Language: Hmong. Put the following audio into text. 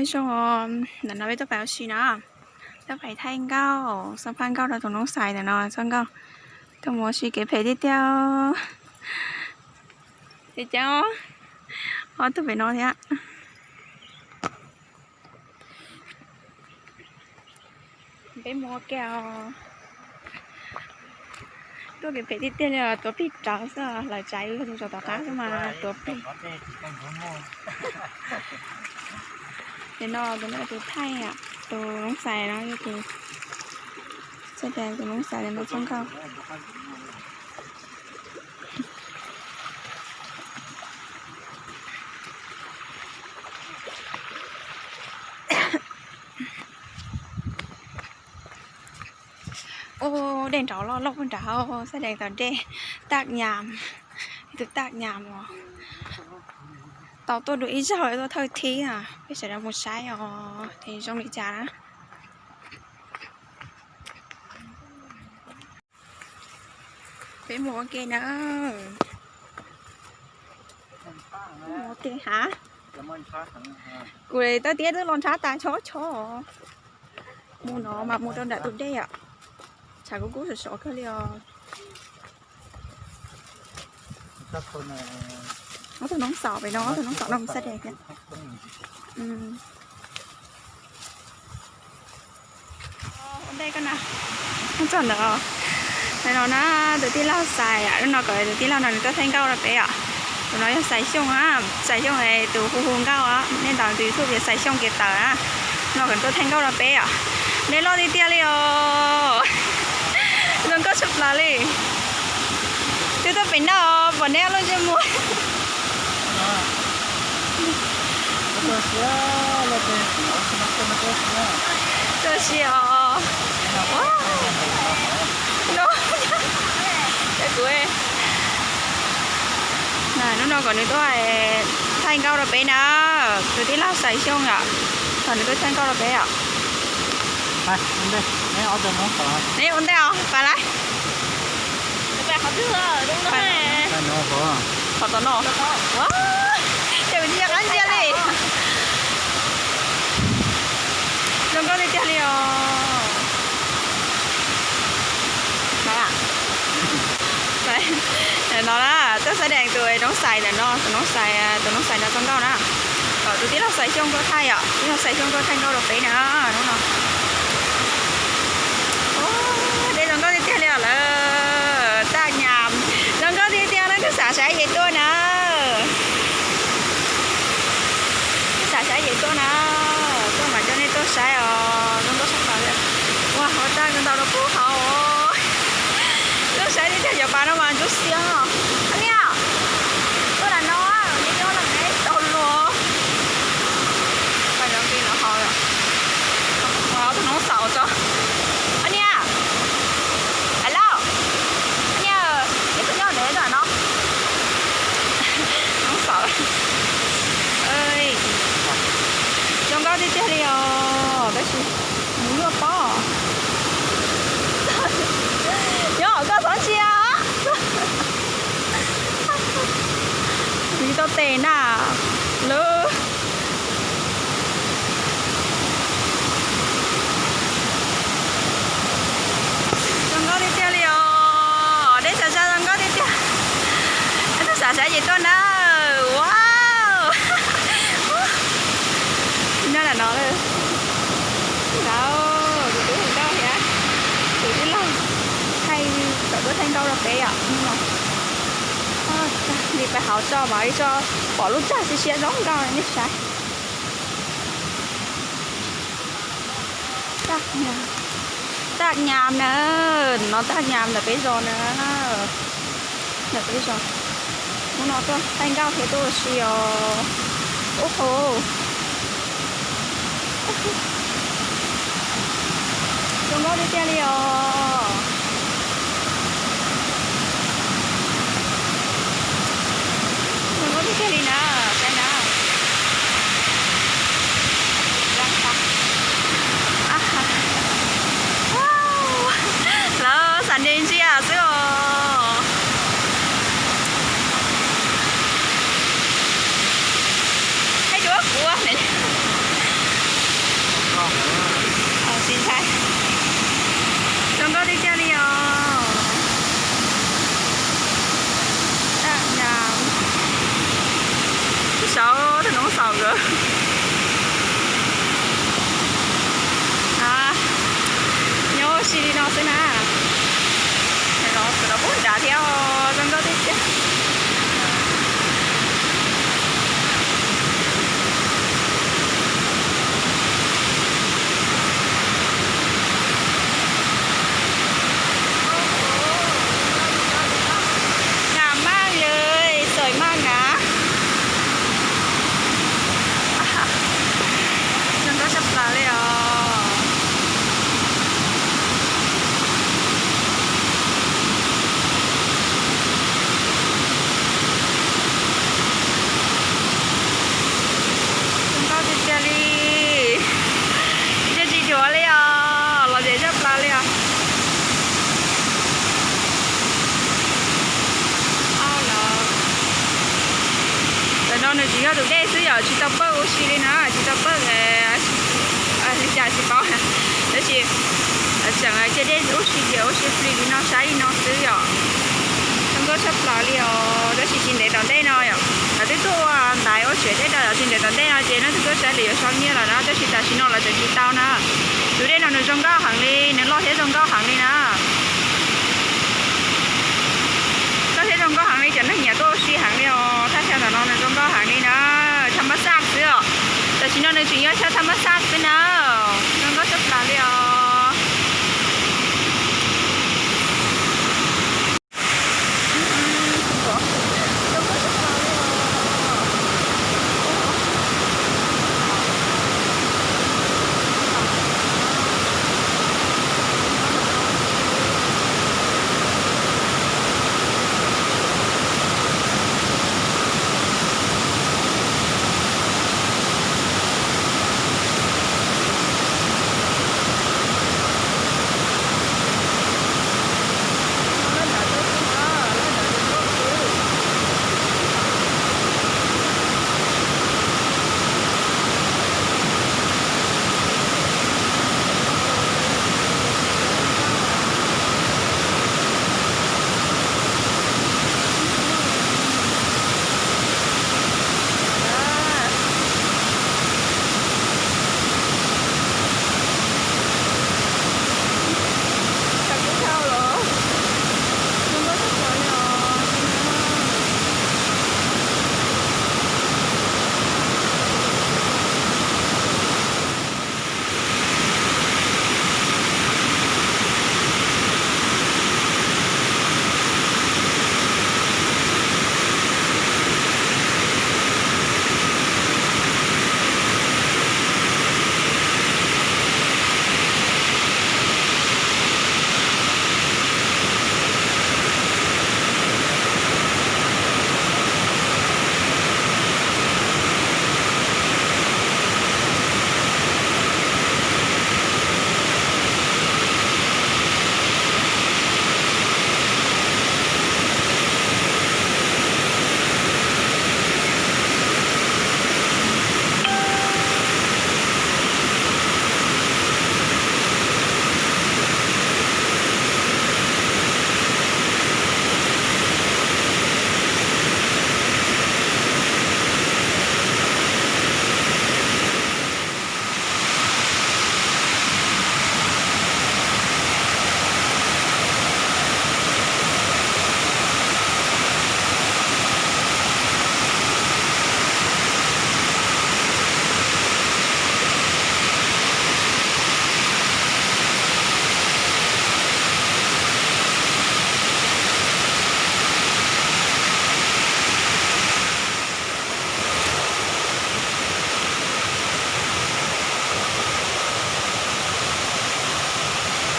Zoo, ntawm no peb tuaj pais ua si na, tuaj pais thaij nkauj, xab phaj nkauj rau tus noob xais ntawm no txoj nkauj. Tuaj mus ua si kev phem tiag tiag. Ces cas ho tuaj pem no thiab. Peb mus ua ke os. Tuaj kev phem tiag tiag li os, tuav plig rawv xwb, lawv tsav yus yog tus zaum tom qab xwb mas tuav plig. Nim no tus no tus thaij, tus noob xais no yog tus, tus noob xais no txoj nkauj. Ub, dej nrov loj loj nrad, xab dees tom dej, taj nyam, tus taj nyam os. Tau tuaj dua ib zaug tuaj thawj thib, peb sawv daws mus saib os, ces zoo li cas na. Peb mus ua ke na. Mus ua ke hab. Kuv tawb tiab twb los nrhab tas chob chob. Mus no mas mus rau nram tus dej os. Tshav kub kub sov sov kawg li os. Ob tug noob xaum pem no, ob tug noob xaum no mus xab dees thiab. Ua ntej koj na, txog ntawd, ntawm no na, tus tij laug Xais, lub no kom tus tij laug no nws tuaj thaij nkauj rau peb os. Tus no yog Xais Xyooj, Xais Xyooj tus hu hu nkauj, nej ntaus tus YouTube tias Xais Xyooj Kiav Tawm na. No kom tuaj thaij nkauj rau peb os. Dej loj tiag tiag li os. Zoo nkauj tshaj plaws li. Twb tuaj pem no pom neb lub ntsej muag. Tuaj si os. Kuv, hnub no kom nws tuaj thaij nkauj rau peb na. Tus tij laug Xais Xyooj yom, kom nws tuaj thaij nkauj rau peb yom. Neb ua ntej os, pais lawm. Qhov tom no. Ces kuv tsis nco qab ntsia li. Zoo nkauj tiag tiag li os. No na, tuaj xav dees tus noob xais ntawm no, tus noob xais, tus noob xais no txoj nkauj na. Kom tus tij laug Xais Xyooj tuaj thaij yom, tij laug Xais Xyooj tuaj thaij nkauj rau peb na hnub no. Dej zoo nkauj tiag tiag li os lawm, taj nyam, zoo nkauj tiag tiag na, kuv xav saib ces tuaj na. Kuv xav saib ces tuaj na, tuaj mas coj nej tuaj saib os, zoo nkauj tshaj plaws li. Ua hauv tag ntau rau pub hauv. Tuaj saib tiag tiag cov pas no mas ntsuab xiab os. Niam, tuaj lam no, nyob nyob no me tau luag. Pais nrov nqi nrov haus, tus noob xaum tso. Niam, hello, niam, neb tuaj nyob ntawm no. Noob xaum, zoo nkauj tiag tiag li os, tab sis mus luaj pob. Nyob koj txhob ntsia. Kuv tsis tau tes na. Lawm. Zoo nkauj tiag tiag li os, dej sab sab zoo nkauj tiag tiag. Tus xav saib ces tuaj na. Wow. Nyob lam no lawm. Tus tub hu nkauj thiab tus tij laug thaij, kom tuaj thaij nkauj rau peb yom. Li pais hauv tso mas ib tso pom lub tsag siab siab zoo nkauj nej saib. Taj nyam na, no taj nyam ntawm peb zos na. Ntawm peb zos. Hnub no tuaj thaij nkauj thiab tuaj ua si os. Ub ho. Zoo nkauj tiag tiag li os. Zoo nkauj tiag tiag li na, saib na. Lawv xav nres ntsia xwb os. Hais rau kuv, Yog tus dej xwb yom, tsis tau pawj ua si li na, tsis tau pawj li cas tsis paub. Tab sis tseem cia dej ua si ces ua si fli li no saib li no xwb yom. Zoo nkauj tshaj plaws li os, tab sis tsis ntev tom ntej no yom. Lawv twb tuaj ua ntaiv ua tsev dej rau lawv tsis ntev tom ntej no ces nej twb tuaj saib lawv yuav sau nyiaj lawm na, tab sis tam sim no lawv tseem tsis tau na. Tus dej no nws zoo nkauj heev li, nws loj thiab zoo nkauj heev li na. Loj thiab zoo nkauj heev li, cov neeg nyiam tuaj ua si heev li os. Thaj chaw ntawm no nws zoo nkauj heev li na. Chaw mab xaj xwb os. Tam sim no nws tseem yog chaw thaj mab xaj